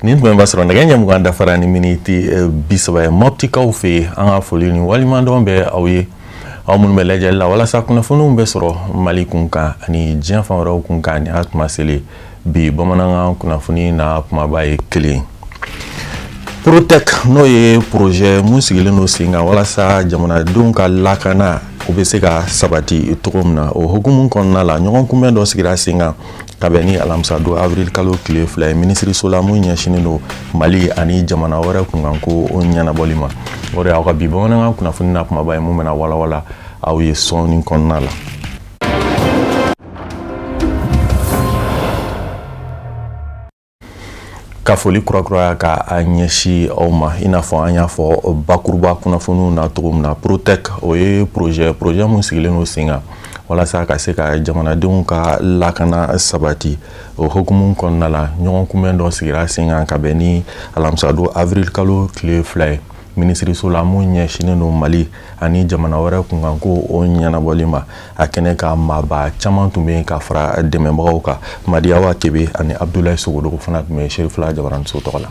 Nin tuma b'a sɔrɔ nɛgɛ ɲɛ 20 dafara ni miniti 30 ye Mɔptikaw fɛ yen. An ka foli ni waleɲumandɔn bɛ aw ye, aw minnu bɛ lajɛli la walasa kunnafoniw bɛ sɔrɔ Mali kun kan ani diɲɛ fan wɛrɛw kun kan. Ni a tuma selen bi, bamanankan kunnafoni na kumaba ye kelen, Protect, n'o ye projet mun sigilen don sen kan walasa jamanadenw ka lakana o bɛ se ka sabati cogo min na. O hukumu kɔnɔna la, ɲɔgɔn kunbɛn dɔ sigira sen kan ka bɛn ni alamisa don avril kalo tile 2 ye minisiriso la, mun ɲɛsinnen don Mali ani jamana wɛrɛ kunkan ko o ɲɛnabɔli ma. O de y'aw ka bi bamanankan kunnafoni na kumaba ye, mun bɛna walawala aw ye sɔɔni kɔnɔna la. Ka foli kurakuraya ka a ɲɛsin aw ma, i n'a fɔ an y'a fɔ bakuruba kunnafoniw na cogo min na, Protect, o ye projet mun sigilen don sen kan walasa ka se ka jamanadenw ka lakana sabati. O hukumu kɔnɔna la, ɲɔgɔn kunbɛn dɔ sigira sen kan ka bɛn ni alamisa don avril kalo tile 2 ye minisiriso la, mun ɲɛsinnen don Mali ani jamana wɛrɛ kunkan ko o ɲɛnabɔli ma. A kɛnɛ ka maaba caman tun bɛ yen ka fara dɛmɛbagaw kan. Madiyawa Kebe ani Abdoulaye Sogodogo fana tun bɛ Serifila Jabaraniso tɔgɔ la.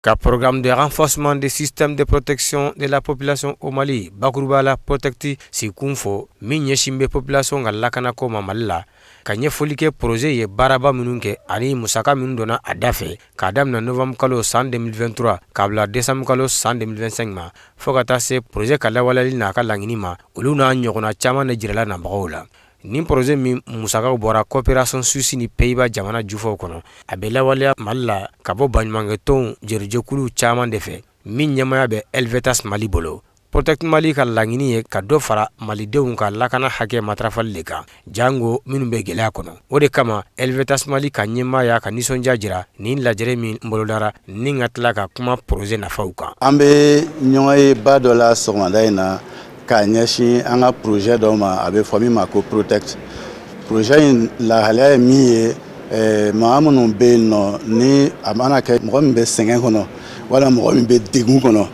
Ka programme de renforcement des systèmes de protection de la population au Mali, bakuruba la Protect sigikun fɔ, min ɲɛsin bɛ population ka lakanako ma Mali la, ka ɲɛfɔli kɛ projet ye baaraba minnu kɛ ani musaka minnu donna a da fɛ k'a daminɛ novembre kalo san 2023 k'a bila décembre kalo san 2025 ma, fo ka taa se projet ka lawaleyali n'a ka laɲini ma, olu n'a ɲɔgɔnna caman de jirala nabagaw la. Nin projet min musakaw bɔra coopération suisse ni Pays-Bas jamana jufaw kɔnɔ, a bɛ lawaleya Mali la ka bɔ baɲumankɛtɔnw jɛrɛjɛkuluw caman de fɛ, min ɲɛmaaya bɛ Helvetas Mali bolo. Protect Mali ka laɲini ye ka dɔ fara malidenw ka lakana hakɛ matarafali de kan, jango minnu bɛ gɛlɛya kɔnɔ. O de kama Helvetas Mali ka ɲɛmaa y'a ka nisɔndiya jira nin lajɛrɛ min bolodara, ni ka tila ka kuma projet nafaw kan. An bɛ ɲɔgɔn ye ba dɔ la sɔgɔmada in na k'a ɲɛsin an ka projet dɔ ma, a bɛ fɔ min ma ko Protect. Projet in lahalaya ye min ye, maa minnu bɛ yen nɔ, ni a mana kɛ mɔgɔ min bɛ sɛgɛn kɔnɔ, walima mɔgɔ min bɛ degun kɔnɔ,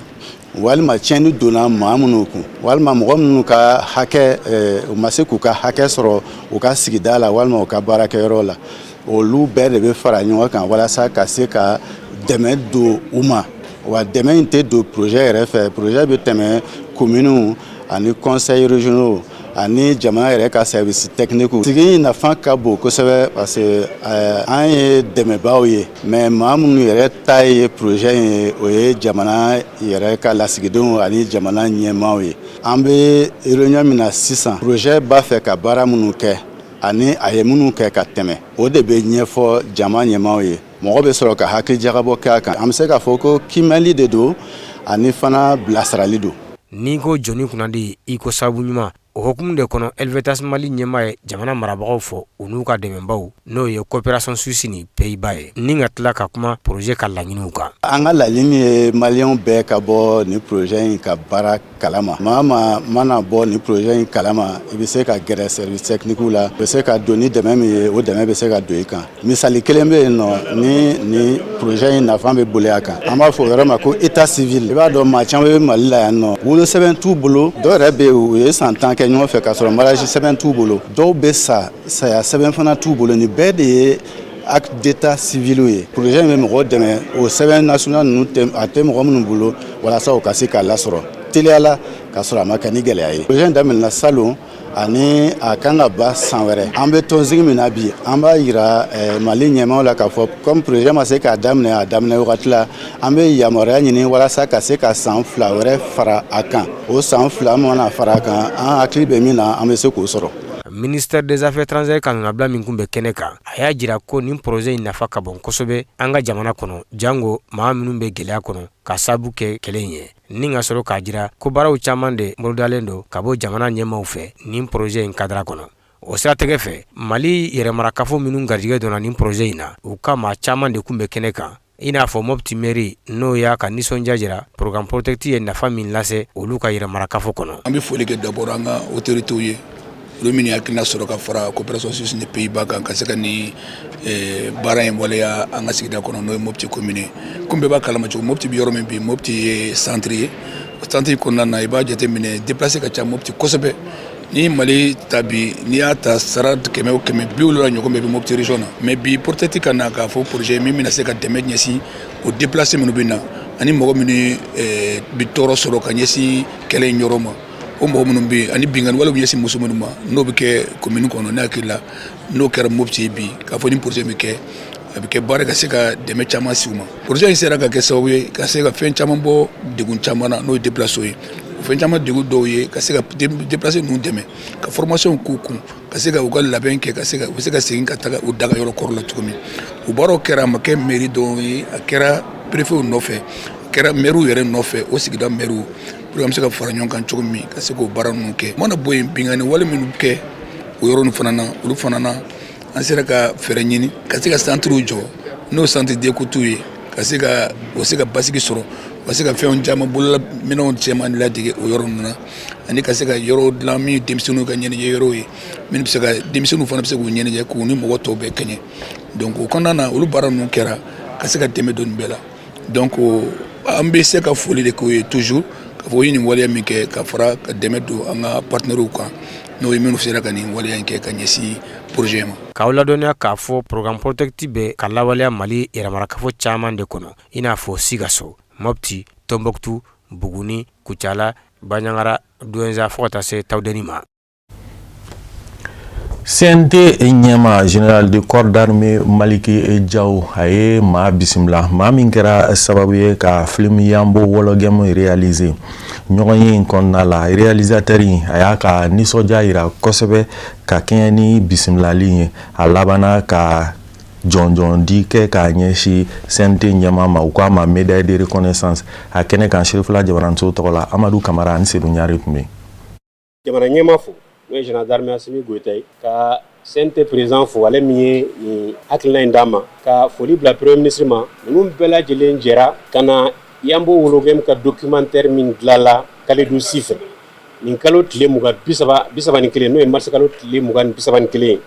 walima tiɲɛni donna maa minnu kun, walima mɔgɔ minnu ka hakɛ u ma se k'u ka hakɛ sɔrɔ u ka sigida la walima u ka baarakɛyɔrɔ la, olu bɛɛ de bɛ fara ɲɔgɔn kan walasa ka se ka dɛmɛ don u ma. Wa dɛmɛ in tɛ don projet yɛrɛ fɛ, projet bɛ tɛmɛ communes ani conseils régionaux ani jamana yɛrɛ ka service technique. Sigi in nafa ka bon kosɛbɛ parce que an ye dɛmɛbaaw ye, mais maa minnu yɛrɛ ta ye projet in ye, o ye jamana yɛrɛ ka lasigidenw ani jamana ɲɛmaaw ye. An bɛ réunion min na sisan, projet b'a fɛ ka baara minnu kɛ ani a ye minnu kɛ ka tɛmɛ, o de bɛ ɲɛfɔ jama ɲɛmaaw ye. Mɔgɔ bɛ sɔrɔ ka hakili jagabɔ kɛ a kan. An bɛ se k'a fɔ ko kiimɛli de don ani fana bilasirali don. N'i ko jɔni kunnandi, i ko sababu ɲuman. O hukumu de kɔnɔ, Helvetas Mali ɲɛmaa ye jamana marabagaw fɔ, u n'u ka dɛmɛbaw, n'o ye coopération suisse ni Pays-Bas ye, ni ka tila ka kuma projet ka laɲiniw kan. An ka laɲini ye maliyɛnw bɛɛ ka bɔ nin projet in ka baara kalama. Maa maa mana bɔ nin projet in kalama, i bɛ se ka gɛrɛ service technique la, u bɛ se ka don ni dɛmɛ min ye, o dɛmɛ bɛ se ka don i kan. Misali kelen bɛ yen nɔ ni nin projet in nafa bɛ boli a kan, an b'a fɔ o yɔrɔ ma ko état civil. I b'a dɔn, maa caman bɛ Mali la yan nɔ, wolosɛbɛn t'u bolo. Dɔw yɛrɛ bɛ yen, u ye san 10 kɛ ɲɔgɔn fɛ k'a sɔrɔ mariage sɛbɛn t'u bolo. Dɔw bɛ sa, saya sɛbɛn fana t'u bolo. Nin bɛɛ de ye acte d'état civil ye. Projet in bɛ mɔgɔw dɛmɛ o sɛbɛn national ninnu, a tɛ mɔgɔ minnu bolo, walasa u ka se k'a lasɔrɔ teliya la k'a sɔrɔ a ma kɛ ni gɛlɛya ye. Projet in daminɛna salon ani a kan ka ban san wɛrɛ. An bɛ tɔnsigi min na bi, an b'a yira Mali ɲɛmaaw la k'a fɔ comme projet ma se k'a daminɛ a daminɛ wagati la, an bɛ yamaruya ɲini walasa ka se ka san 2 wɛrɛ fara a kan. O san 2 mana fara a kan, an hakili bɛ min na, an bɛ se k'o sɔrɔ. Ministère des Affaires étrangères ka nɔnabila min tun bɛ kɛnɛ kan, a y'a jira ko nin projet in nafa ka bon kosɛbɛ an ka jamana kɔnɔ, jango maa minnu bɛ gɛlɛya kɔnɔ ka sababu kɛ kɛlɛ in ye, ni ka sɔrɔ k'a jira ko baaraw caman de bolodalen don ka bɔ jamana ɲɛmaaw fɛ nin projet in cadre kɔnɔ. O siratigɛ fɛ, Mali yɛrɛmarakafo minnu garijɛgɛ donna nin projet in na, u ka maa caman de tun bɛ kɛnɛ kan, i n'a fɔ Mopti mairie, n'o y'a ka nisɔndiya jira programme Protect ye nafa min lase olu ka yɛrɛmarakafo kɔnɔ. An bɛ foli kɛ d'abord an ka autorités ye, olu min hakilina sɔrɔ ka fara coopération suisse ni Pays-Bas kan ka se ka nin baara in waleya an ka sigida kɔnɔ, n'o ye Mopti commune ye. Komi bɛɛ b'a kalama cogo, Mopti bɛ yɔrɔ min bi, Mopti ye centre ye. Centre kɔnɔna na, i b'a jateminɛ, déplacé ka ca Mopti kosɛbɛ. Ni Mali ta bi, n'i y'a ta sara 100 o 170 ɲɔgɔn bɛɛ bɛ Mopti région na. Mais bi, Protect ka na k'a fɔ projet min bɛna se ka dɛmɛ ɲɛsin o déplacé minnu bɛ na ani mɔgɔ minnu bɛ tɔɔrɔ sɔrɔ ka ɲɛsin kɛlɛ in yɔrɔ ma, o mɔgɔ minnu bɛ yen ani binkanni walew bɛ ɲɛsin muso minnu ma, n'o bɛ kɛ commune kɔnɔ, ne hakili la n'o kɛra Mopti bi, k'a fɔ ni projet bɛ kɛ, a bɛ kɛ baara ka se ka dɛmɛ caman si u ma. Projet in sera ka kɛ sababu ye ka se ka fɛn caman bɔ degun caman na, n'o ye déplacé ye. O fɛn caman degun dɔw ye ka se ka déplacé ninnu dɛmɛ ka formation k'u kun, ka se ka u ka labɛn kɛ, ka se ka u bɛ se ka segin ka taga u daga yɔrɔ kɔrɔ la cogo min. O baaraw kɛra, a ma kɛ mairie dɔrɔn ye, a kɛra préfet nɔfɛ, a kɛra maire yɛrɛ nɔfɛ, o sigida maire, pour que an bɛ se ka fara ɲɔgɔn kan cogo min ka se k'o baara ninnu kɛ. O mana bɔ yen, binkanni wale minnu kɛ o yɔrɔ ninnu fana na, olu fana na, an sera ka fɛɛrɛ ɲini ka se ka centre jɔ, n'o centre d'écoute ye, ka se ka o se ka basigi sɔrɔ, ka se ka fɛnw caman, bololaminɛnw caman ladege o yɔrɔ ninnu na, ani ka se ka yɔrɔ dilan min denmisɛnninw ka ɲɛnajɛ yɔrɔw ye, min bɛ se ka denmisɛnninw fana bɛ se k'u ɲɛnajɛ k'u ni mɔgɔ tɔw bɛɛ kɛɲɛ. Donc o kɔnɔna na, olu baara ninnu kɛra ka se ka dɛmɛ don nin bɛɛ la. Donc an bɛ se ka foli de k'u ye toujours, k'a fɔ u ye nin waleya min kɛ ka fara ka dɛmɛ don an ka partenaires kan, n'o ye minnu sera ka nin waleya in kɛ ka ɲɛsin projet ma. K'aw ladɔnniya k'a fɔ programme Protect bɛ ka lawaleya Mali yɛrɛmarakafo caman de kɔnɔ, i n'a fɔ Sikaso, Mopti, Tombouctou, Buguni, Kucala, Bandiagara, Douentza, fo ka taa se Tawudeni ma. CNT ɲɛma, général de corps d'armée Maliki Diaw, a ye maa bisimila, maa min kɛra sababu ye ka film Yanbo Wɔlɔgɛmu réaliser. Ɲɔgɔn ye in kɔnɔna la, réalisateur in a y'a ka nisɔndiya yira kosɛbɛ ka kɛɲɛ ni bisimilali ye. A labanna ka jɔnjɔn di kɛ k'a ɲɛsin CNT ɲɛmaa ma, u k'a ma médaille de reconnaissance. A kɛnɛ kan, Sirifila Jabaranso tɔgɔ la, Amadu Kamara ani Sedu Ɲare tun bɛ yen. Jamana ɲɛmaa fo, n'o ye général d'armée Assimi Goïta ye, ka CNT président fo, ale min ye nin hakilina in d'a ma, ka foli bila premier ministre ma. Ninnu bɛɛ lajɛlen jɛra ka na Yanbo Wologɛm ka documentaire min dilanla Kalidou Sy fɛ nin kalo tile 20 31, n'o ye mars kalo tile 21 ye,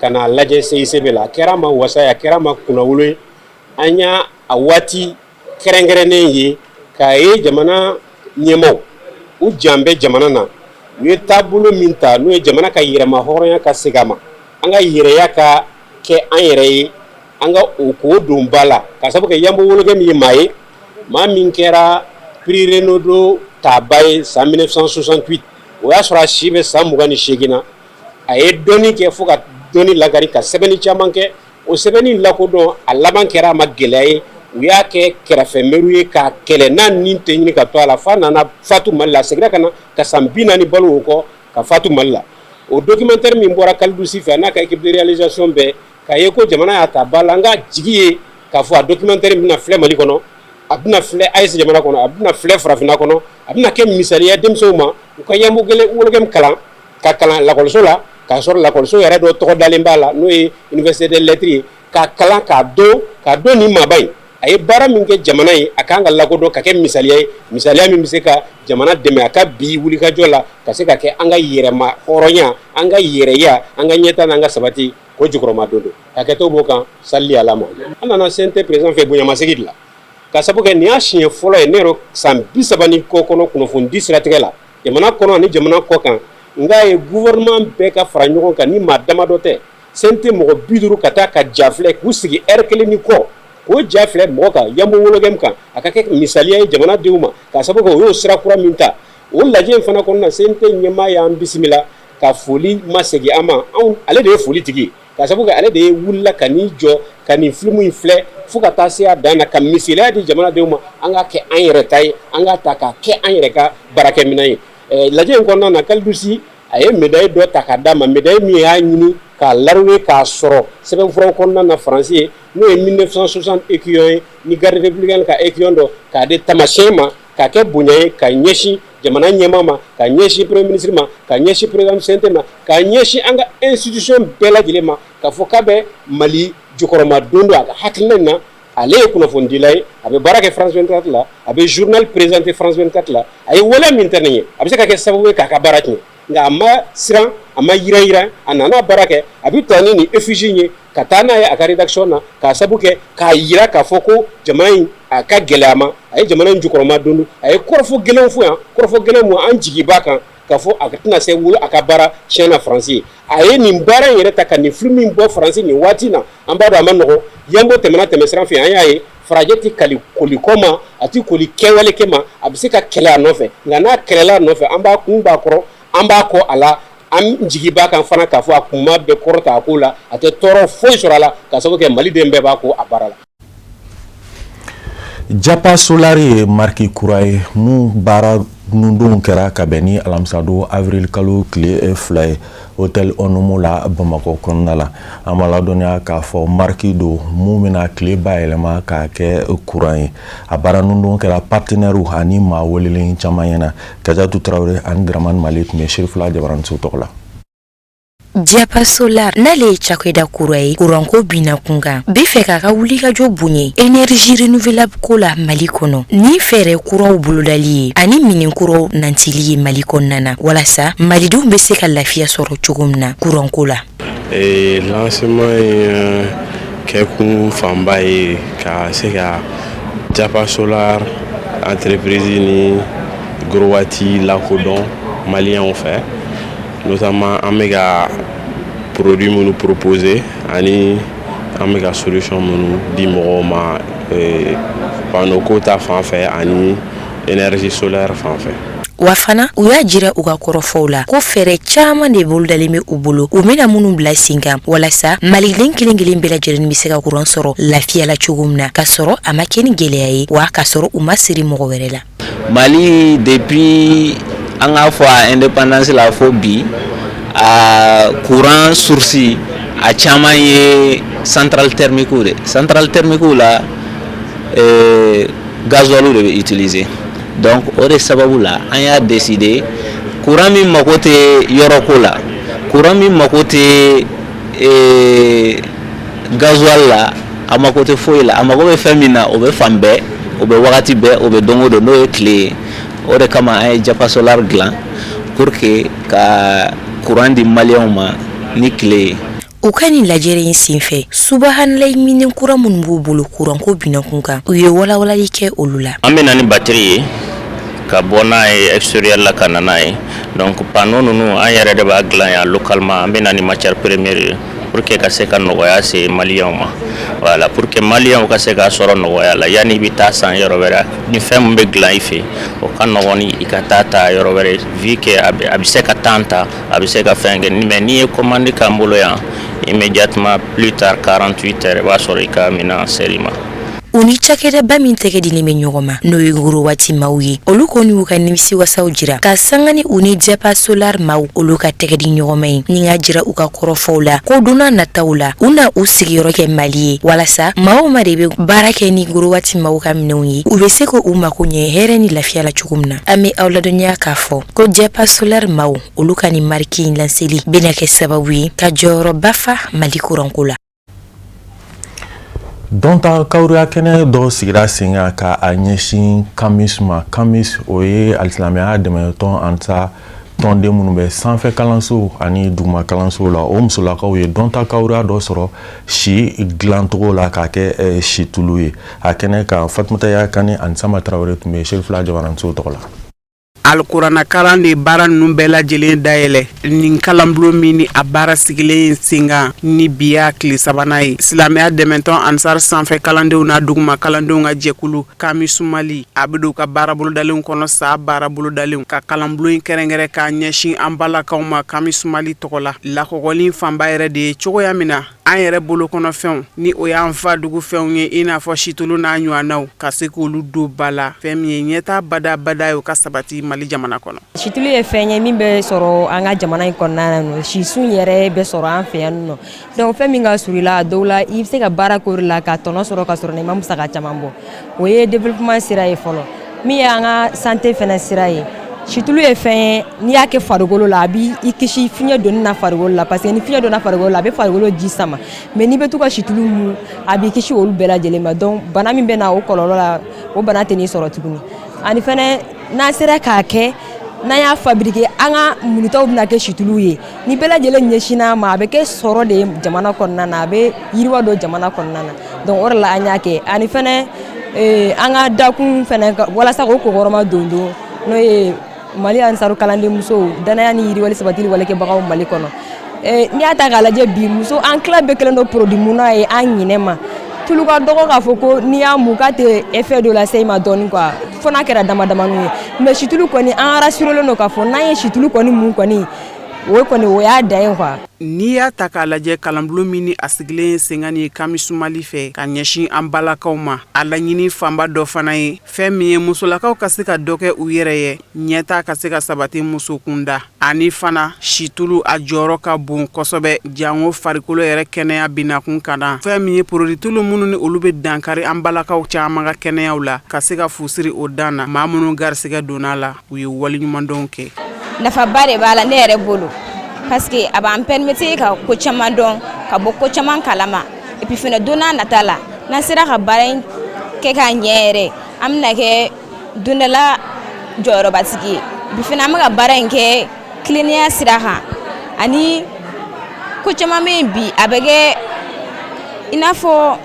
ka n'a lajɛ CICB la. A kɛra ma wasa ye, a kɛra ma kunnawolo ye. An y'a a waati kɛrɛnkɛrɛnnen ye k'a ye jamana ɲɛmaaw u jan bɛ jamana na, u ye taabolo min ta, n'o ye jamana ka yɛrɛma hɔrɔnya ka segin a ma, an ka yɛrɛya ka kɛ an yɛrɛ ye, an ka o k'o don ba la, ka sababu kɛ Yanbo Wologɛm min ye maa ye, maa min kɛra prix Renaudot taba ye san 1968, o y'a sɔrɔ a si bɛ san 28 na. A ye dɔnni kɛ fo ka dɔnni lakari, ka sɛbɛnni caman kɛ. O sɛbɛnni lakodɔn, a laban kɛra a ma gɛlɛya ye, u y'a kɛ kɛrɛfɛmɛru ye k'a kɛlɛ n'a nin tɛ ɲini ka to a la, f'a nana fatu Mali la. A seginna ka na ka san 40 balo o kɔ ka fatu Mali la. O documentaire min bɔra Kalidou Sy fɛ, a n'a ka équipe de réalisation bɛɛ, k'a ye ko jamana y'a ta ba la, an ka jigi ye k'a fɔ a documentaire bɛna filɛ Mali kɔnɔ, a bɛna filɛ AES jamana kɔnɔ, a bɛna filɛ farafinna kɔnɔ, a bɛna kɛ misaliya denmisɛnw ma, u ka Yanbo Wologɛm kalan, ka kalan lakɔliso la, k'a sɔrɔ lakɔliso yɛrɛ dɔ tɔgɔ dalen b'a la, n'o ye université des lettres ye, k'a kalan k'a dɔn nin maaba in, a ye baara min kɛ jamana ye, a kan ka lakodɔn ka kɛ misaliya ye, misaliya min bɛ se ka jamana dɛmɛ a ka bi wulikajɔ la, ka se ka kɛ an ka yɛrɛma hɔrɔnya, an ka yɛrɛya, an ka ɲɛta n'an ka sabati ko jukɔrɔma don don hakɛto b'o kan. Sali ala ma, an nana CNT président fɛ bonyamasegin de la, ka sababu kɛ nin y'a siɲɛ fɔlɔ ye ne yɛrɛ san 30 ni kɔ kɔnɔ kunnafonidi siratigɛ la jamana kɔnɔ ani jamana kɔ kan, n k'a ye gouvernement bɛɛ ka fara ɲɔgɔn kan ni maa damadɔ tɛ, CNT mɔgɔ 50 ka taa ka ja filɛ, k'u sigi heure kelen ni kɔ k'o ja filɛ mɔgɔ kan, Yanbo Wologɛm kan, a ka kɛ misaliya ye jamanadenw ma, ka sababu kɛ o y'o sira kura min ta. O lajɛ in fana kɔnɔna na, CNT ɲɛmaa y'an bisimila ka foli ma segin an ma. Anw, ale de ye foli tigi ye, ka sababu kɛ ale de ye wulila ka n'i jɔ ka nin film in filɛ fo ka taa se a dan na, ka misaliya di jamanadenw ma, an ka kɛ an yɛrɛ ta ye, an ka ta k'a kɛ an yɛrɛ ka baarakɛminɛn ye. Lajɛ in kɔnɔna na, Kalidou Sy a ye médaille dɔ ta k'a d'a ma, médaille min y'a ɲini k'a larouer k'a sɔrɔ sɛbɛnfuraw kɔnɔna na Faransi ye, n'o ye 1960 écuillon ye, ni garde républicaine ka écuillon dɔ k'a di tamasiyɛn ma, k'a kɛ bonya ye ka ɲɛsin jamana ɲɛmaa ma, ka ɲɛsin premier ministre ma, ka ɲɛsin président CNT ma, ka ɲɛsin an ka institution bɛɛ lajɛlen ma, k'a fɔ k'a bɛ Mali jukɔrɔma don don a ka hakilina in na. Ale ye kunnafonidila ye, a bɛ baara kɛ France 24 la, a bɛ journal présenter France 24 la. A ye waleya min ta nin ye, a bɛ se ka kɛ sababu ye k'a ka baara tiɲɛ, nka a ma siran, a ma yiran yiran, a nana baara kɛ. A bɛ taa ni nin effigie ye ka taa n'a ye a ka rédaction na, k'a sabu kɛ k'a yira k'a fɔ ko jamana in a ka gɛlɛya ma, a ye jamana in jukɔrɔma don, a ye kɔrɔfɔ gɛlɛnw fɔ yan, kɔrɔfɔ gɛlɛn mun an jigi b'a kan. k'a fɔ a tɛna se wolo a ka baara tiɲɛ na Faransi ye. A ye nin baara in yɛrɛ ta ka nin film in bɔ Faransi nin waati na, an b'a dɔn a ma nɔgɔn. Yanbo tɛmɛna tɛmɛsira fɛ, an y'a ye farajɛ tɛ kali koli kɔ ma, a tɛ koli kɛwale kɛ ma, a bɛ se ka kɛlɛ a nɔfɛ. Nka n'a kɛlɛla a nɔfɛ, an b'a kun b'a kɔrɔ, an b'a kɔ a la, an jigi b'a kan fana k'a fɔ a kunma bɛ kɔrɔta a ko la, a tɛ tɔɔrɔ foyi sɔrɔ a la, ka sababu kɛ Maliden bɛɛ b'a ko a baara la. Japa Solar ye marque kura ye mun baara nundonw kɛra ka bɛn ni alamisadon avril kalo tile 2 ye hôtel Onomo la Bamakɔ kɔnɔna la. An b'a ladɔnniya k'a fɔ marque don mun bɛna tile bayɛlɛma k'a kɛ courant ye. A baara nundon kɛra partenaires ani maa welelen caman ɲɛna. Kajatu Tarawele ani Dramane Mali tun bɛ Serifula Jabaraniso tɔgɔ la. Japa Solar n'ale ye cakɛda kura ye kuranko binna kun kan, bɛ fɛ k'a ka wulikajɔ bonya énergie renouvelable ko la Mali kɔnɔ ni fɛɛrɛ kuraw bolodali ye ani minɛn kuraw nantili ye Mali kɔnɔna na, walasa malidenw bɛ se ka lafiya sɔrɔ cogo min na kuranko la. Lancement in kɛkun fanba ye ka se ka Japa Solar entreprise ni Growatt lakodɔn maliyɛnw fɛ, notamment an bɛ ka produit minnu proposer ani an bɛ ka solution minnu di mɔgɔw ma panneau ko ta fan fɛ ani énergie solaire fan fɛ. Wa fana, u y'a jira u ka kɔrɔfɔw la ko fɛɛrɛ caman de bolodalen bɛ u bolo, u bɛna minnu bila sen kan walasa maliden kelen kelen bɛɛ lajɛlen bɛ se ka kuran sɔrɔ lafiya la cogo min na, ka sɔrɔ a ma kɛ ni gɛlɛya ye, wa ka sɔrɔ u ma siri mɔgɔ wɛrɛ la. Mali, depuis an k'a fɔ a indépendance la fo bi, a courant source a caman ye centrale thermique de. Centrale thermique la, gasoil de bɛ utiliser. Donc o de sababu la, an y'a décider, courant min mako tɛ yɔrɔ ko la, courant min mako tɛ gasoil la, a mako tɛ foyi la, a mako bɛ fɛn min na, o bɛ fan bɛɛ, o bɛ wagati bɛɛ, o bɛ don o don, n'o ye tile ye. O de kama an ye Japa Solar dilan pour que ka courant di maliyɛnw ma ni tile ye. U ka nin lajɛrɛ in senfɛ, subahanayi minɛn kura minnu b'u bolo kuranko binakun kan, u ye walawalali kɛ olu la. An bɛ na ni batterie ye ka bɔ n'a ye extérieur la ka na n'a ye. Donc panneau ninnu, an yɛrɛ de b'a dilan yan localement. An bɛ na ni matière première ye pour que ka se ka nɔgɔya se maliyɛnw ma. Voilà, pour que maliyɛnw ka se k'a sɔrɔ nɔgɔya la, yanni i bɛ taa san yɔrɔ wɛrɛ. Ni fɛn min bɛ dilan i fɛ, o ka nɔgɔn ni i ka taa ta yɔrɔ wɛrɛ, vu que a bɛ se ka temps ta, a bɛ se ka fɛn kɛ. Mais n'i ye commande k'an bolo yan, immédiatement, plus tard 48 heures, i b'a sɔrɔ i ka minɛn ser'i ma. U ni cakɛdaba min tɛgɛ dilen bɛ ɲɔgɔn ma, n'o ye Growatt maaw ye, olu kɔni y'u ka nimisiwasaw jira ka sanga ni u ni Japa Solar maaw olu ka tɛgɛ di ɲɔgɔn ma ye, ni ka jira u ka kɔrɔfɔw la ko donna nataw la, u na u sigiyɔrɔ kɛ Mali ye, walasa maa o maa de bɛ baara kɛ ni Growatt maaw ka minɛnw ye, u bɛ se ko u mako ɲɛ hɛrɛ ni lafiya la cogo min na. An bɛ aw ladɔnniya k'a fɔ ko Japa Solar maaw olu ka nin marque in lanceli bɛna kɛ sababu ye ka jɔyɔrɔba fa Mali kuranko la. Dɔnta kawuruya kɛnɛ dɔ sigira sen kan ka a ɲɛsin CAMUS ma. CAMUS, o ye alisilamɛya dɛmɛtɔn Ansar tɔnden minnu bɛ sanfɛ kalansow ani duguma kalansow la. O musolakaw ye dɔnta kawuruya dɔ sɔrɔ si dilancogo la k'a kɛ situlu ye. A kɛnɛ kan, Fatumata Yakani ani Sama Tarawele tun bɛ Serifula Jabaranso tɔgɔ la. Alikuranakalan de baara ninnu bɛɛ lajɛlen dayɛlɛ. Nin kalanbulon min ni a baara sigilen sen kan ni bi y'a tile sabanan ye, silamɛya dɛmɛtɔn Ansar sanfɛ kalandenw n'a duguma kalandenw ka jɛkulu CAMUS Mali, a bɛ don u ka baara bolodalenw kɔnɔ, sa baara bolodalenw ka kalanbulon in kɛrɛnkɛrɛn k'a ɲɛsin an balakaw ma CAMUS Mali tɔgɔ la. Lakɔgɔli fanba yɛrɛ de ye cogoya min na an yɛrɛ bolokɔnɔfɛnw, ni o y'an fa dugufɛnw ye, i n'a fɔ situlu n'a ɲɔgɔnnaw, ka se k'olu don ba la, fɛn min ye ɲɛta badabada ye, o ka sabati Mali jamana kɔnɔ. Situlu ye fɛn ye min bɛ sɔrɔ an ka jamana in kɔnɔna na. Sisun yɛrɛ bɛ sɔrɔ an fɛ yan nɔ. Donc fɛn min ka surun i la, a dɔw la i bɛ se ka baara k'o de la ka tɔnɔ sɔrɔ ka sɔrɔ i ma musaka caman bɔ. O ye développement sira ye fɔlɔ. Min ye an ka santé fɛnɛ sira ye, situlu ye fɛn ye, n'i y'a kɛ farikolo la, a b'i kisi fiɲɛ donni na farikolo la, parce que ni fiɲɛ donna farikolo la, a bɛ farikolo ji sama. Mais n'i bɛ to ka situlu mun, a b'i kisi olu bɛɛ lajɛlen ma. Donc bana min bɛ na o kɔlɔlɔ la, o bana tɛ n'i sɔrɔ tuguni. Ani fɛnɛ, n'an sera k'a kɛ, n'an y'a fabriquer, an ka munitaw bɛna kɛ situlu ye. Ni bɛɛ lajɛlen ɲɛsinna a ma, a bɛ kɛ sɔrɔ de ye jamana kɔnɔna na, a bɛ yiriwa don jamana kɔnɔna na. Donc o de la an y'a kɛ. Ani fɛnɛ, an ka dakun fɛnɛ, walasa k'o kɔkɔrɔma don don, n'o ye Mali Ansaru kalanden musow danaya ni yiriwali sabatili walekɛbagaw Mali kɔnɔ. N'i y'a ta k'a lajɛ bi, muso an tila bɛɛ kɛlen don produit munna ye an ɲinɛ ma. Tulu ka dɔgɔ k'a fɔ ko n'i y'a mun k'a tɛ effet dɔ lase i ma dɔɔni quoi, fo n'a kɛra dama damani ye. Mais situlu kɔni, an rassurélen don k'a fɔ n'an ye situlu kɔni mun kɔni, o kɔni o y'a dan ye quoi. N'i y'a ta k'a lajɛ, kalanbulon min ni a sigilen sen ni CAMIS Mali fɛ ka ɲɛsin an balakaw ma, a laɲini fanba dɔ fana ye fɛn min ye musolakaw ka se ka dɔ kɛ u yɛrɛ ye, ɲɛta ka se ka sabati muso kunda, ani fana situlu a jɔyɔrɔ ka bon kosɛbɛ, janko farikolo yɛrɛ kɛnɛya binakun ka na. Fɛn min ye produit tulu minnu ni olu bɛ dankari an balakaw caman ka kɛnɛyaw la, ka se ka fusiri o dan na. Maa minnu garisɛgɛ donna a la, u ye waleɲumandɔn kɛ. Nafaba de b'a la ne yɛrɛ bolo, parce que a b'an permettre ka ko caman dɔn, ka bɔ ko caman kalama. Et puis fɛnɛ, don n'a nata la, n'an sera ka baara in kɛ k'a ɲɛ yɛrɛ, an bɛna kɛ don dɔ la jɔyɔrɔbatigi ye. Et puis fɛnɛ, an bɛ ka baara in kɛ tilennenya sira kan, ani ko caman bɛ yen bi, a bɛ kɛ i n'a fɔ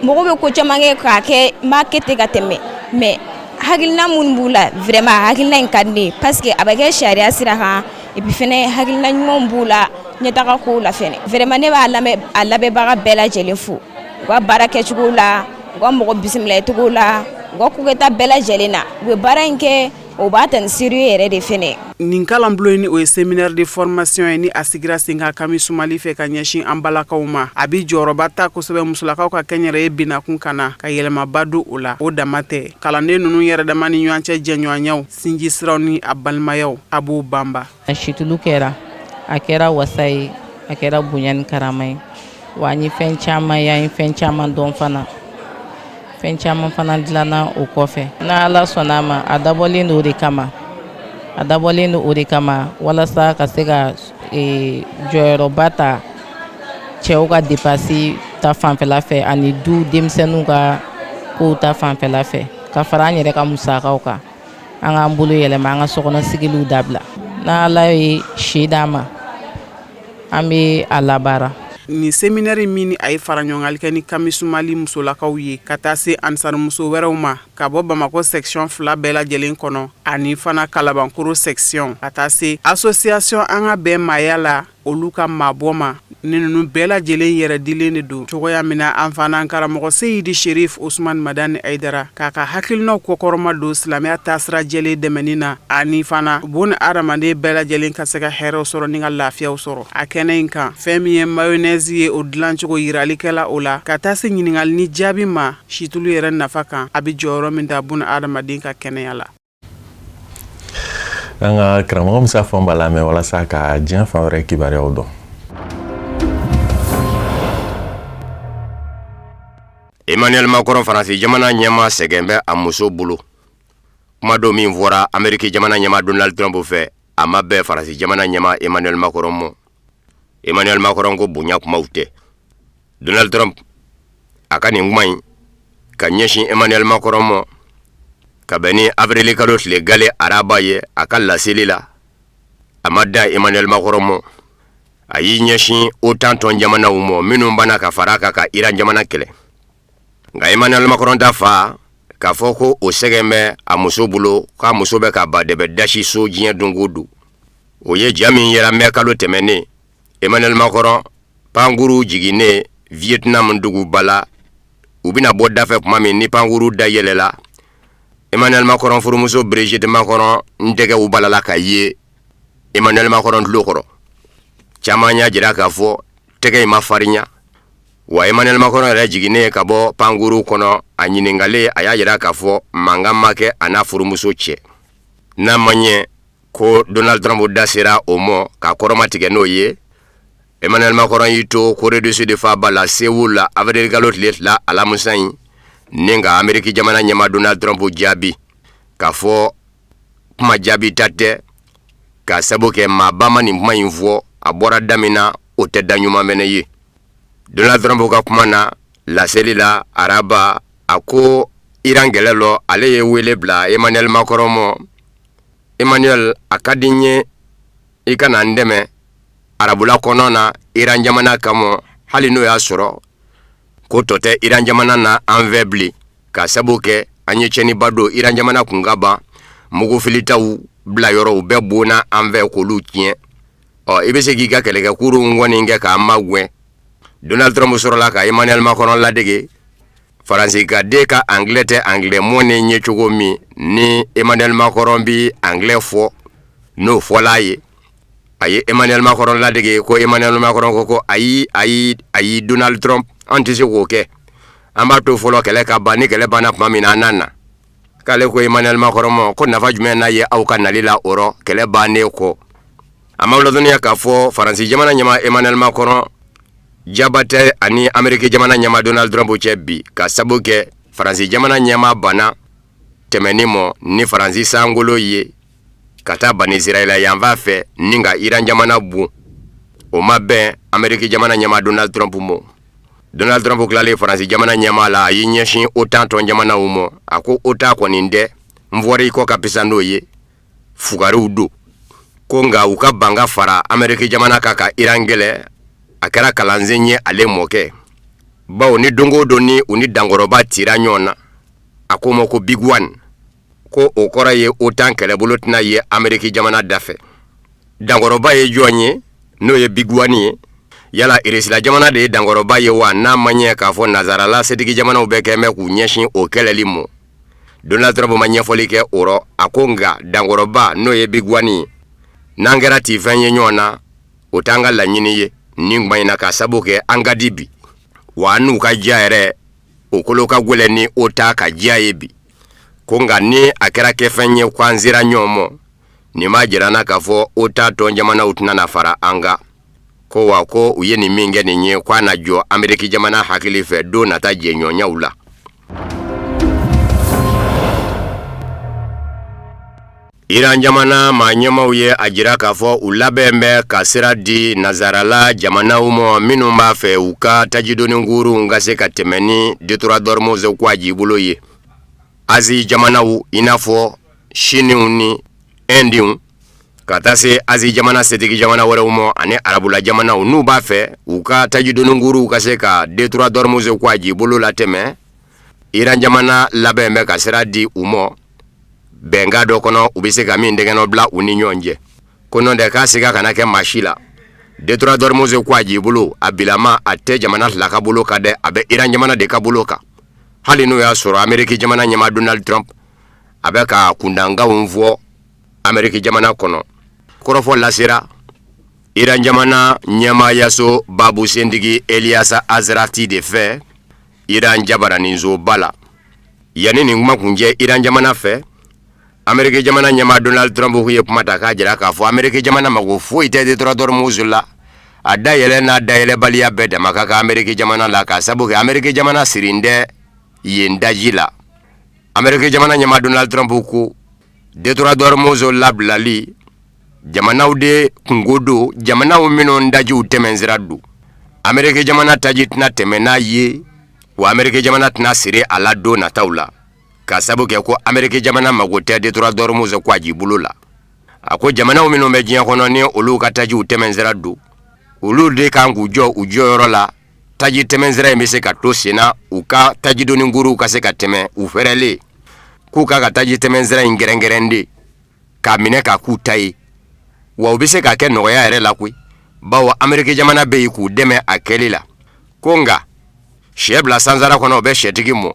mɔgɔw bɛ ko caman kɛ k'a kɛ n b'a kɛ ten ka tɛmɛ. Mais hakilina minnu b'u la, vraiment hakilina in ka di ne ye, parce que a bɛ kɛ sariya sira kan. Et puis fɛnɛ, hakilina ɲumanw b'u la ɲɛtaga kow la fɛnɛ. Vraiment, ne b'a lamɛn, a labɛnbaga bɛɛ lajɛlen fo u ka baara kɛcogo la, u ka mɔgɔ bisimilayicogo la, u ka kokɛta bɛɛ lajɛlen na. U bɛ baara in kɛ, o b'a ta ni sérieux yɛrɛ de fɛnɛ. Nin kalanbulon ni o ye séminaire de formation ye, ni a sigira sen kan CAMIS Mali fɛ ka ɲɛsin an balakaw ma, a bɛ jɔyɔrɔba ta kosɛbɛ musolakaw ka kɛnyɛrɛye binakun ka na ka yɛlɛmaba don o la. O dama tɛ, kalanden ninnu yɛrɛ dama ni ɲɔgɔn cɛ jɛɲɔgɔnyaw, sinji siraw ni a balimayaw, a b'o banba. Situlu kɛra, a kɛra wasa ye, a kɛra bonya ni karama ye. Wa an ye fɛn caman ye, an ye fɛn caman dɔn fana, fɛn caman fana dilanna o kɔfɛ. N'Ala sɔnna a ma, a dabɔlen don o de kama, a dabɔlen don o de kama walasa ka se ka jɔyɔrɔba ta cɛw ka dépense ta fanfɛla fɛ, ani du denmisɛnninw ka kow ta fanfɛla fɛ, ka fara an yɛrɛ ka musakaw kan, an k'an bolo yɛlɛma, an ka sokɔnɔ sigiliw dabila. N'Ala ye si d'an ma, an bɛ a labaara. Nin séminaire min a ye fara ɲɔgɔngali kɛ ni CAMIS Mali musolakaw ye, ka taa se ansarimuso wɛrɛw ma ka bɔ Bamakɔ section fila bɛɛ lajɛlen kɔnɔ, ani fana Kalabankoro section, ka taa se association An ka bɛn maaya la, olu ka maabɔ ma, ni ninnu bɛɛ lajɛlen yɛrɛ dilen de don cogoya min na, an fana karamɔgɔ Seyidi Sherif Usman Madani Ayidara k'a ka hakilinaw kɔkɔrɔma don silamɛya taasira jɛlen dɛmɛni na, ani fana bon hadamaden bɛɛ lajɛlen ka se ka hɛrɛw sɔrɔ ni ka lafiyaw sɔrɔ. A kɛnɛ in kan, fɛn min ye mayonnaise ye, o dilancogo yiralikɛla o la, ka taa se ɲininkali ni jaabi ma situlu yɛrɛ nafa kan, a bɛ jɔyɔrɔ min ta bon hadamaden ka kɛnɛya la. An ka karamɔgɔ Musa Fɔnba lamɛn walasa ka diɲɛ fan wɛrɛ kibaruyaw dɔn. Emmanuel Macron, Faransi jamana ɲɛmaa, sɛgɛn bɛ a muso bolo. Kuma dɔ min fɔra Ameriki jamana ɲɛmaa Donald Trump fɛ, a ma bɛn Faransi jamana ɲɛmaa Emmanuel Macron ma. Emmanuel Macron ko bonya kumaw tɛ. Donald Trump a ka nin kuma in ka ɲɛsin Emmanuel Macron ma, ka bɛn ni avril kalo tile gale araba ye, a ka laseli la, a ma dan Emmanuel Macron ma, a y'i ɲɛsin OTAN tɔn jamanaw ma minnu banna ka fara a kan ka Iran jamana kɛlɛ. Nka Emmanuel Macron ta fa k'a fɔ ko o sɛgɛn bɛ a muso bolo, k'a muso bɛ ka ba dɛbɛ dasi so diɲɛ don o don. O ye ja min yera mɛ kalo tɛmɛnen, Emmanuel Macron pankuru jiginnen Vietnam duguba la, u bɛna bɔ dafɛ tuma min ni pankuru da yɛlɛla, Emmanuel Macron furumuso Brigitte Macron tɛgɛw balala ka ye Emmanuel Macron tulo kɔrɔ. Caman y'a jira k'a fɔ tɛgɛ in ma farinya. Wa Emmanuel Macron yɛrɛ jiginnen ka bɔ pankuru kɔnɔ, a ɲininkalen, a y'a jira k'a fɔ mankan ma kɛ a n'a furumuso cɛ. N'a ma ɲɛ ko Donald Trump da sera o ma ka kɔrɔmatigɛ n'o ye, Emmanuel Macron y'i to Corée du Sud faaba la Séoul la avril kalo tile 2 alamisa in, ni ka Ameriki jamana ɲɛmaa Donald Trump jaabi k'a fɔ kuma jaabi ta tɛ, k'a sabu kɛ maaba ma nin kuma in fɔ, a bɔra da min na, o tɛ da ɲuman mɛnɛ ye. Donald Trump ka kuma na laseli la araba, a ko Iran kɛlɛ lɔ, ale ye wele bila Emmanuel Macron ma: Emmanuel, a ka di n ye i ka na n dɛmɛ arabula kɔnɔ na Iran jamana kama, hali n'o y'a sɔrɔ ko tɔ tɛ Iran jamana na an fɛ bilen, k'a sabu kɛ an ye tiɲɛniba don Iran jamana kun ka ban. mugufilitaw bila yɔrɔw bɛɛ bonna an fɛ k'olu tiɲɛ. Ɔ, i bɛ se k'i ka kɛlɛkɛkurunw kɔni kɛ k'an magɛn. Donald Trump sɔrɔla ka Emmanuel Macron ladege. Faransi ka den ka anglais tɛ anglais mɔnnen ye cogo min ni Emmanuel Macron bi anglais fɔ, n'o fɔla a ye, a ye Emmanuel Macron ladege ko Emmanuel Macron ko ayi, ayi, ayi, Donald Trump, an tɛ se k'o kɛ, an b'a to fɔlɔ kɛlɛ ka ban. Ni kɛlɛ banna tuma min na, an na na. K'ale ko Emmanuel Macron ma ko nafa jumɛn n'a ye aw ka nali la o rɔ kɛlɛ bannen kɔ? A ma ladɔnniya k'a fɔ Faransi jamana ɲɛmaa Emmanuel Macron jaba tɛ ani Ameriki jamana ɲɛmaa Donald Trump cɛ bi, ka sabu kɛ Faransi jamana ɲɛmaa banna tɛmɛni mɔ ni Faransi sankolo ye ka taa Banisirayila yanfan fɛ ni ka Iran jamana bon. O ma bɛn Ameriki jamana ɲɛmaa Donald Trump mɔ. Donald Trump tilalen Faransi jamana ɲɛmaa la, a y'i ɲɛsin OTAN tɔn jamanaw mɔ. A ko OTAN kɔni dɛ, n fɔra i kɔ ka fisa n'o ye, fugariw don. Ko nka u ka ban ka fara Ameriki jamana kan ka Iran kɛlɛ, a kɛra kalansen ye ale mɔkɛ, bawo ni don o don ni u ni dankɔrɔba tira ɲɔgɔn na, a ko ma ko Big One, ko o kɔrɔ ye OTAN kɛlɛbolo tɛna ye Ameriki jamana dafɛ. Dankɔrɔba ye jɔn ye n'o ye Big One ye? Yala Irisila jamana de ye dankɔrɔba ye wa? N'a ma ɲɛ k'a fɔ nazarala setigi jamanaw bɛɛ kɛn bɛ k'u ɲɛsin o kɛlɛli ma, Donald Trump ma ɲɛfɔli kɛ o rɔ. A ko nka dankɔrɔba n'o ye Big One ye, n'an kɛra tifɛn ye ɲɔgɔn na, o t'an ka laɲini ye nin tuma in na, ka sabu kɛ an ka di bi, wa an n'u ka diya yɛrɛ o kolo ka gɛlɛn ni OTAN ka diya ye bi. Ko nka ni a kɛra kɛfɛn ye ko an sera ɲɔgɔn ma, nin b'a jira an na k'a fɔ OTAN tɔn jamanaw tɛna na fara an kan. Ko wa ko u ye nin min kɛ nin ye, ko a na jɔ Ameriki jamana hakili fɛ don nata jɛɲɔgɔnyaw la. Iran jamana maa ɲɛmaaw ye a jira k'a fɔ u labɛn bɛ ka sira di nazarala jamanaw ma minnu b'a fɛ u ka tajidoni kurunw ka se ka tɛmɛ ni détroit d'Ormuz kɔgɔjibolo ye. Azi jamanaw i n'a fɔ Siniw ni Ɛndiw, ka taa se Azi jamana setigi jamana wɛrɛw ma ani arabula jamanaw, n'u b'a fɛ u ka tajidoni kurunw ka se ka détroit d'Ormuz kɔgɔjibolo latɛmɛ, Iran jamana labɛn bɛ ka sira di u ma bɛnkan dɔ kɔnɔ, u bɛ se ka min tɛgɛnɔ bila u ni ɲɔgɔn cɛ. Ko n'o tɛ, k'a siga kana kɛ maa si la, détroit d'Ormuz kɔgɔjibolo a bilama a tɛ jamana fila ka bolo kan dɛ, a bɛ Iran jamana de ka bolo kan, hali n'o y'a sɔrɔ Ameriki jamana ɲɛmaa Donald Trump a bɛ ka kundankanw fɔ Ameriki jamana kɔnɔ. Kɔrɔfɔ lasera Iran jamana ɲɛmaayaso babu sentigi Eliasa Azrati de fɛ Iran jabaraninsoba la. Yanni nin kuma kun cɛ, Iran jamana fɛ, Ameriki jamana ɲɛmaa Donald Trump ye kuma ta k'a jira k'a fɔ Ameriki jamana mago foyi tɛ détroit d'Ormuz la. A dayɛlɛ n'a dayɛlɛbaliya bɛɛ dama ka kan Ameriki jamana la, k'a sabu kɛ Ameriki jamana sirin tɛ yen daji la. Ameriki jamana ɲɛmaa Donald Trump ko détroit d'Ormuz labilali, jamanaw de kunko don, jamanaw minnu dajiw tɛmɛnsira don. Ameriki jamana taji tɛna tɛmɛ n'a ye, wa Ameriki jamana tɛna siri a la don nataw la, k'a sabu kɛ ko Ameriki jamana mago tɛ détroit d'Ormuz kɔgɔjibolo la. A ko jamanaw minnu bɛ diɲɛ kɔnɔ ni olu ka tajiw tɛmɛnsira don, olu de kan k'u jɔ u jɔyɔrɔ la. Taji tɛmɛnsira in bɛ se ka to senna, u ka tajidoni kuruw ka se ka tɛmɛ u fɛrɛlen, k'u ka taji tɛmɛnsira in kɛrɛnkɛrɛn de k'a minɛ k'a k'u ta ye. Wa u bɛ se k'a kɛ nɔgɔya yɛrɛ la koyi, bawo Ameriki jamana bɛ yen k'u dɛmɛ a kɛli la. Ko nka sɛ bila sansara kɔnɔ, o bɛ sɛtigi mɔ,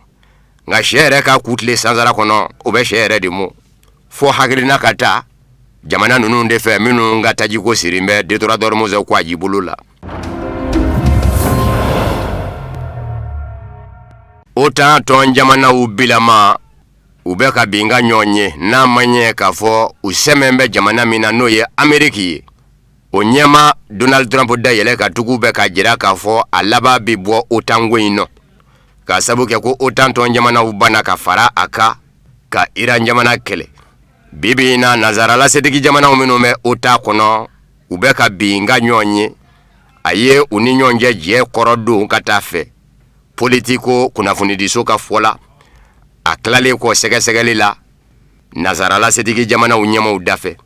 nka sɛ yɛrɛ ka ku tilen sansara kɔnɔ, o bɛ sɛ yɛrɛ de mɔ. Fo hakilina ka ta jamana ninnu de fɛ minnu ka tajiko sirin bɛ détroit d'Ormuz kɔgɔjibolo la. OTAN tɔn jamanaw bilama u bɛ ka bin ka ɲɔgɔn ye, n'a ma ɲɛ k'a fɔ u sɛmɛn bɛ jamana min na, n'o ye Ameriki ye. O ɲɛmaa Donald Trump da yɛlɛ ka tugu bɛ k'a jira k'a fɔ a laban bɛ bɔ OTAN ko in nɔ, k'a sabu kɛ ko OTAN tɔn jamanaw banna ka fara a kan ka Iran jamana kɛlɛ. Bi bi in na, nazarala setigi jamanaw minnu bɛ OTAN kɔnɔ, u bɛ ka bin ka ɲɔgɔn ye. A ye u ni ɲɔgɔn cɛ jɛ kɔrɔ don ka taa fɛ. Politico kunnafonidiso ka fɔ la, a tilalen kɔ sɛgɛsɛgɛli la nazarala setigi jamanaw ɲɛmaaw dafɛ,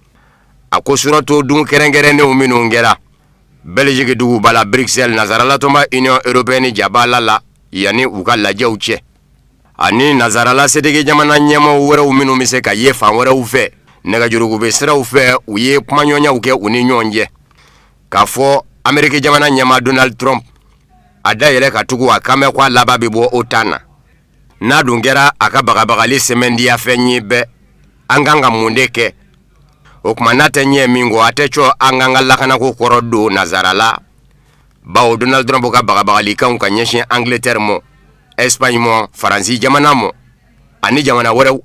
a ko suratu dun kɛrɛnkɛrɛnnenw minnu kɛra Belgique duguba la Bruxelles, nazarala tɔnba Union européenne jabala la yanni u ka lajɛw cɛ. Ani nazarala setigi jamana ɲɛmaaw wɛrɛw minnu bɛ se ka ye fan wɛrɛw fɛ nɛgɛjuruko bɛ siraw fɛ, u ye kumaɲɔgɔnyaw kɛ u ni ɲɔgɔn cɛ k'a fɔ Ameriki jamana ɲɛmaa Donald Trump a da yɛlɛ ka tugu a kan mɛn ko a laban bɛ bɔ OTAN na. N'a dun kɛra a ka bagabagali sɛmɛntiya fɛn ye bɛɛ, an kan ka mun de kɛ? O tuma n'a tɛ ɲɛ min kɔ, a tɛ cɔ an k'an ka lakanako kɔrɔ don nazarala, bawo Donald Trump ka bagabagalikanw ka ɲɛsin Angleterre ma, Espagne ma, Faransi jamana ma ani jamana wɛrɛw,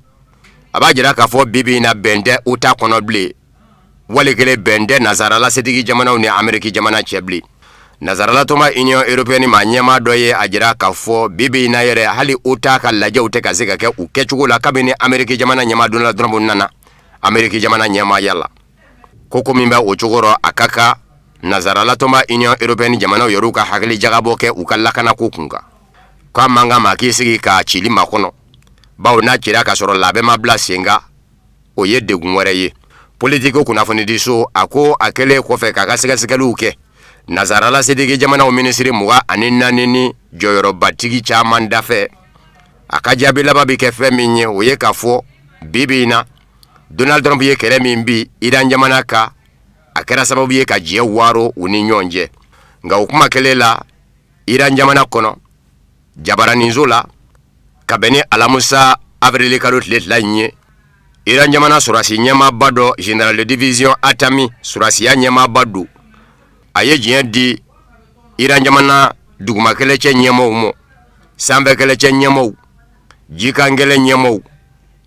a b'a jira k'a fɔ bi bi in na bɛn tɛ OTAN kɔnɔ bilen, wali kelen bɛn tɛ nazarala setigi jamanaw ni Ameriki jamana cɛ bilen. Nazarala tɔnba Union européenne maa ɲɛmaa dɔ ye a jira k'a fɔ bi bi in na yɛrɛ, hali OTAN ka lajɛw tɛ ka se ka kɛ u kɛcogo la kabini Ameriki jamana ɲɛmaa Donald Trump nana Ameriki jamana ɲɛmaaya la. Ko ko min bɛ o cogo rɔ, a ka kan nazarala tɔnba Union européenne jamanaw yɛrɛw ka hakili jagabɔ kɛ u ka lakanako kun kan, k'a man kan maa k'i sigi k'a cili makɔnɔ, bawo n'a cira k'a sɔrɔ labɛn ma bila sen kan, o ye degun wɛrɛ ye. Politico kunnafonidiso a ko a kɛlen kɔfɛ k'a ka sɛgɛsɛgɛliw kɛ nazarala setigi jamanaw minisiri 24 ni jɔyɔrɔbatigi caman dafɛ, a ka jaabi laban bɛ kɛ fɛn min ye, o ye k'a fɔ bi bi in na Donald Trump ye kɛlɛ min bin Iran jamana kan, a kɛra sababu ye ka diɲɛ waaro u ni ɲɔgɔn cɛ. Nka o kuma kelen la, Iran jamana kɔnɔ jabaraninso la, ka bɛn ni alamusa avril kalo tile 2 in ye, Iran jamana sɔrɔdasi ɲɛmaaba dɔ, général de division Hatami, sɔrɔdasiya ɲɛmaaba don, a ye diɲɛ di Iran jamana duguma kɛlɛcɛ ɲɛmaaw ma, sanfɛ kɛlɛcɛ ɲɛmaaw, jikan kɛlɛ ɲɛmaaw,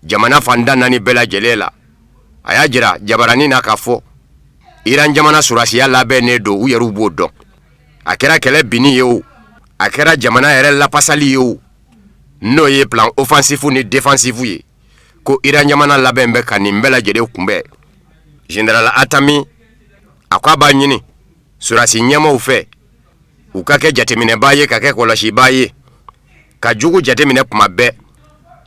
jamana fan tan naani bɛɛ lajɛlen la. A y'a jira jabaranin na k'a fɔ Iran jamana sɔrɔdasiya labɛnnen don, u yɛrɛw b'o dɔn. A kɛra kɛlɛ binni ye o, a kɛra jamana yɛrɛ lapasali ye o, n'o ye plan offensif ni défensif ye, ko Iran jamana labɛn bɛ ka nin bɛɛ lajɛlen kunbɛn. Général Hatami a ko a b'a ɲini sɔrɔdasi ɲɛmaaw fɛ, u ka kɛ jateminɛbaa ye, ka kɛ kɔlɔsibaa ye, ka jugu jateminɛ kuma bɛɛ,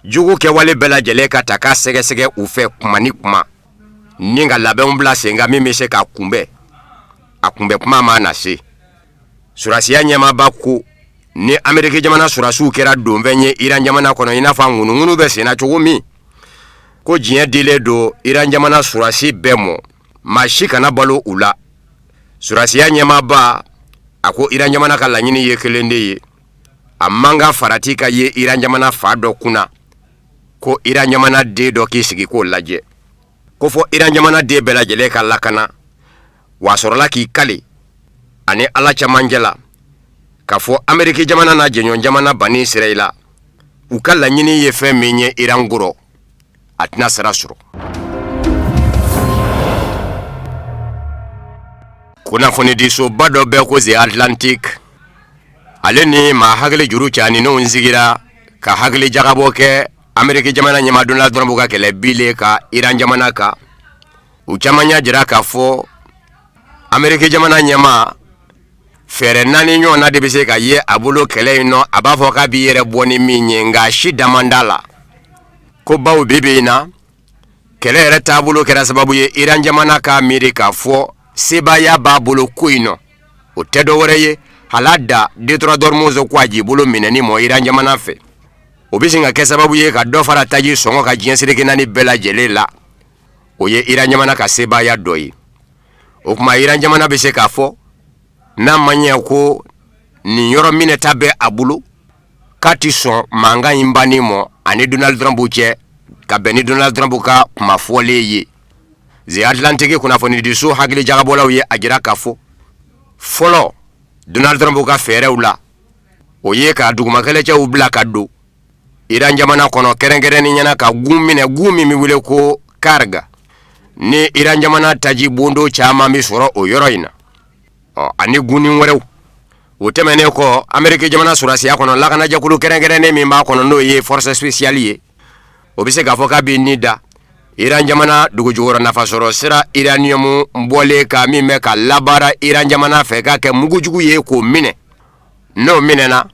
jugu kɛwale bɛɛ lajɛlen ka ta k'a sɛgɛsɛgɛ u fɛ kuma ni kuma, ni ka labɛnw bila sen kan min bɛ se k'a kunbɛn, a kunbɛn kuma ma na se. Sɔrɔdasiya ɲɛmaaba ko ni Ameriki jamana sɔrɔdasiw kɛra donfɛn ye Iran jamana kɔnɔ, i n'a fɔ a ŋunuŋunu bɛ senna cogo min, ko diɲɛ dilen don Iran jamana sɔrɔdasi bɛɛ mɔ, maa si kana balo u la. Sɔrɔdasiya ɲɛmaaba a ko Iran jamana ka laɲini ye kelen de ye, a man kan farati ka ye Iran jamana fan dɔ kunna ko Iran jamana den dɔ k'i sigi k'o lajɛ, ko fɔ Iran jamana den bɛɛ lajɛlen ka lakana. Wa a sɔrɔla k'i kali ani Ala camancɛ la k'a fɔ Ameriki jamana n'a jɛɲɔgɔn jamana bani Israɛla, u ka laɲini ye fɛn min ye Iran kɔrɔ, a tɛna sira sɔrɔ. Kunnafonidisoba dɔ bɛ ko The Atlantic, ale ni maa hakili juru caninenw sigira ka hakili jagabɔ kɛ Ameriki jamana ɲɛmaa Donald Trump ka kɛlɛ bilen kan Iran jamana kan. U caman y'a jira k'a fɔ Ameriki jamana ɲɛmaa fɛɛrɛ naani ɲɔgɔn na de bɛ se ka ye a bolo kɛlɛ in nɔ, a b'a fɔ k'a b'i yɛrɛ bɔ ni min ye, nka a si da man d'a la. Ko bawo bi bi in na kɛlɛ yɛrɛ taabolo kɛra sababu ye Iran jamana k'a miiri k'a fɔ sebaaya b'a bolo ko in nɔ, o tɛ dɔ wɛrɛ ye hala da détroit d'Ormuz ko a jibolo minɛni mɔ Iran jamana fɛ, o bɛ sin ka kɛ sababu ye ka dɔ fara taji sɔngɔ kan diɲɛ seleke naani bɛɛ lajɛlen la. O ye Iran jamana ka sebaaya dɔ ye. O tuma Iran jamana bɛ se k'a fɔ n'a ma ɲɛ ko nin yɔrɔ minɛta bɛ a bolo, k'a tɛ sɔn mankan in banni mɔ ani Donald Trump cɛ, ka bɛn ni Donald Trump ka kuma fɔlen ye. The Atlantic kunnafonidiso hakilijagabɔlaw ye a jira k'a fɔ fɔlɔ Donald Trump ka fɛɛrɛw la, o ye ka dugumakɛlɛcɛw bila ka don Iran jamana kɔnɔ, kɛrɛnkɛrɛnnenya na ka gun minɛ, gun min bɛ wele ko Karg, ni Iran jamana taji bondo caman bɛ sɔrɔ o yɔrɔ in na, ɔ ani gunni wɛrɛw. O tɛmɛnen kɔ, Ameriki jamana sɔrɔdasiya kɔnɔ lakanajɛkulu kɛrɛnkɛrɛnnen min b'a kɔnɔ, n'o ye force spéciale ye, o bɛ se k'a fɔ k'a bɛ ni da Iran jamana dugujukɔrɔ nafasɔrɔ sira uranium bɔlen kan min bɛ ka labaara Iran jamana fɛ k'a kɛ mugujugu ye, k'o minɛ. N'o minɛna,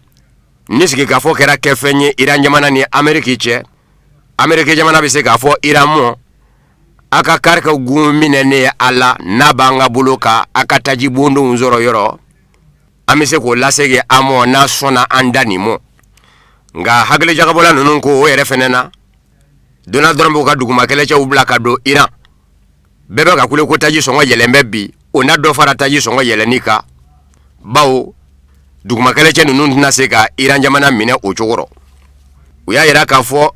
ni sigikafɔ kɛra kɛfɛn ye Iran jamana ni Ameriki cɛ, Ameriki jamana bɛ se k'a fɔ Iran mɔ, a ka Karg gun minɛnen ye a la, n'a b'an ka bolo kan, a ka taji bondonw sɔrɔ yɔrɔ, an bɛ se k'o lasegin a mɔ n'a sɔnna an da nin mɔ. Nka hakilijagabɔla ninnu ko o yɛrɛ fɛnɛ na, Donald Trump ka duguma kɛlɛcɛw bila ka don Iran. Bɛɛ bɛ ka kule ko taji sɔngɔ yɛlɛn bɛ bi, o na dɔ fara taji sɔngɔ yɛlɛnni kan, bawo duguma kɛlɛcɛ ninnu tɛna se ka Iran jamana minɛ o cogo rɔ. U y'a yira k'a fɔ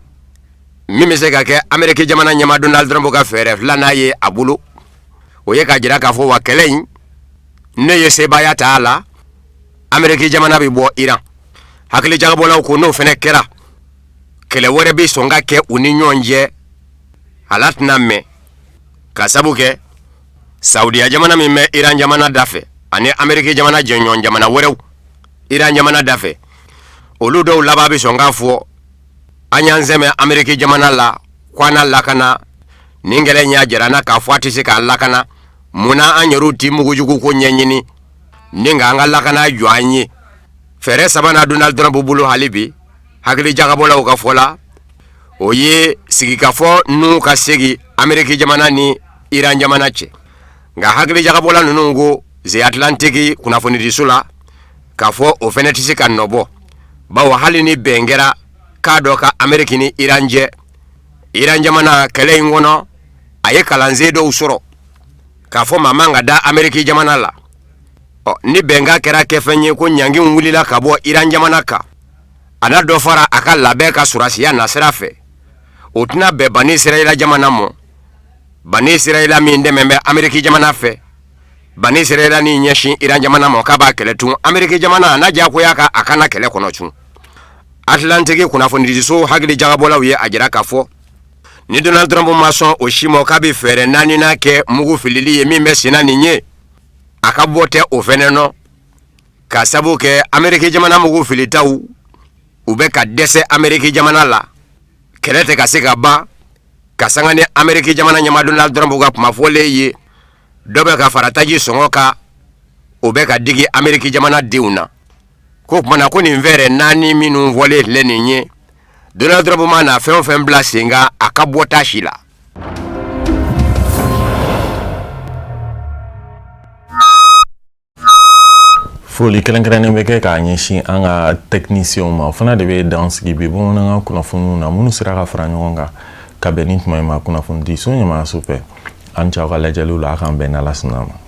min bɛ se ka kɛ Ameriki jamana ɲɛmaa Donald Trump ka fɛɛrɛ filanan ye a bolo, o ye k'a jira k'a fɔ wa kɛlɛ in ne ye sebaaya ta a la, Ameriki jamana bɛ bɔ Iran. Hakilijagabɔlaw ko n'o fɛnɛ kɛra, kɛlɛ wɛrɛ bɛ sɔn ka kɛ u ni ɲɔgɔn cɛ, a la tɛna mɛn, ka sabu kɛ Saudiya jamana min bɛ Iran jamana da fɛ ani Ameriki jamana jɛɲɔgɔn jamana wɛrɛw Iran jamana da fɛ, olu dɔw laban bɛ sɔn k'a fɔ an y'an sɛmɛ Ameriki jamana la ko an na lakana. Nin kɛlɛ in y'a jira an na k'a fɔ a tɛ se k'an lakana. Mun na an yɛrɛw ti mugujugu ko ɲɛɲini ni k'an ka lakana jɔ an ye? Fɛɛrɛ sabanan Donald Trump bolo hali bi, hakilijagabɔlaw ka fɔ la, o ye sigikafɔ n'u ka segin Ameriki jamana ni Iran jamana cɛ. Nka hakilijagabɔla ninnu ko The Atlantic kunnafonidiso la k'a fɔ o fɛnɛ tɛ se ka nɔbɔ, bawo hali ni bɛn kɛra k'a dɔ ka Ameriki ni Iran cɛ, Iran jamana kɛlɛ in kɔnɔ a ye kalansen dɔw sɔrɔ k'a fɔ maa man ka da Ameriki jamana la. Ɔ ni bɛnkan kɛra kɛfɛn ye ko ɲangiw wulila ka bɔ Iran jamana kan, a na dɔ fara a ka labɛn ka sɔrɔdasiya nasira fɛ, o tɛna bɛn Bani Israɛla jamana mɔ. Bani Israɛla min dɛmɛ bɛ Ameriki jamana fɛ, Bani Israɛla n'i ɲɛsin Iran jamana ma k'a b'a kɛlɛ tun, Ameriki jamana a na diyagoya ka a ka na kɛlɛ kɔnɔ tun. Atlantique kunnafonidiso hakilijagabɔlaw ye a jira k'a fɔ ni Donald Trump ma sɔn o si ma k'a bɛ fɛɛrɛ naaninan kɛ mugu filili ye min bɛ senna nin ye, a ka bɔ tɛ o fɛnɛ nɔ, ka sabu kɛ Ameriki jamana mugu filitaw u bɛ ka dɛsɛ Ameriki jamana la, kɛlɛ tɛ ka se ka ban, ka sanga ni Ameriki jamana ɲɛmaa Donald Trump ka kuma fɔlen ye, dɔ bɛ ka fara taji sɔngɔ kan, o bɛ ka digi Ameriki jamana denw na. Ko tuma na ko nin fɛɛrɛ naani minnu fɔlen filɛ nin ye, Donald Trump mana fɛn o fɛn bila sen kan, a ka bɔ t'a si la. Foli kɛrɛnkɛrɛnnen bɛ kɛ k'a ɲɛsin an ka tɛkinisiyɛnw ma. O fana de bɛ dan sigi bi bamanankan kunnafoniw na minnu sera ka fara ɲɔgɔn kan ka bɛn ni tuma in ma kunnafonidiso ɲɛmaayaso fɛ. An cɛw ka lajɛliw la, a k'an bɛn n'Ala sɔnna ma.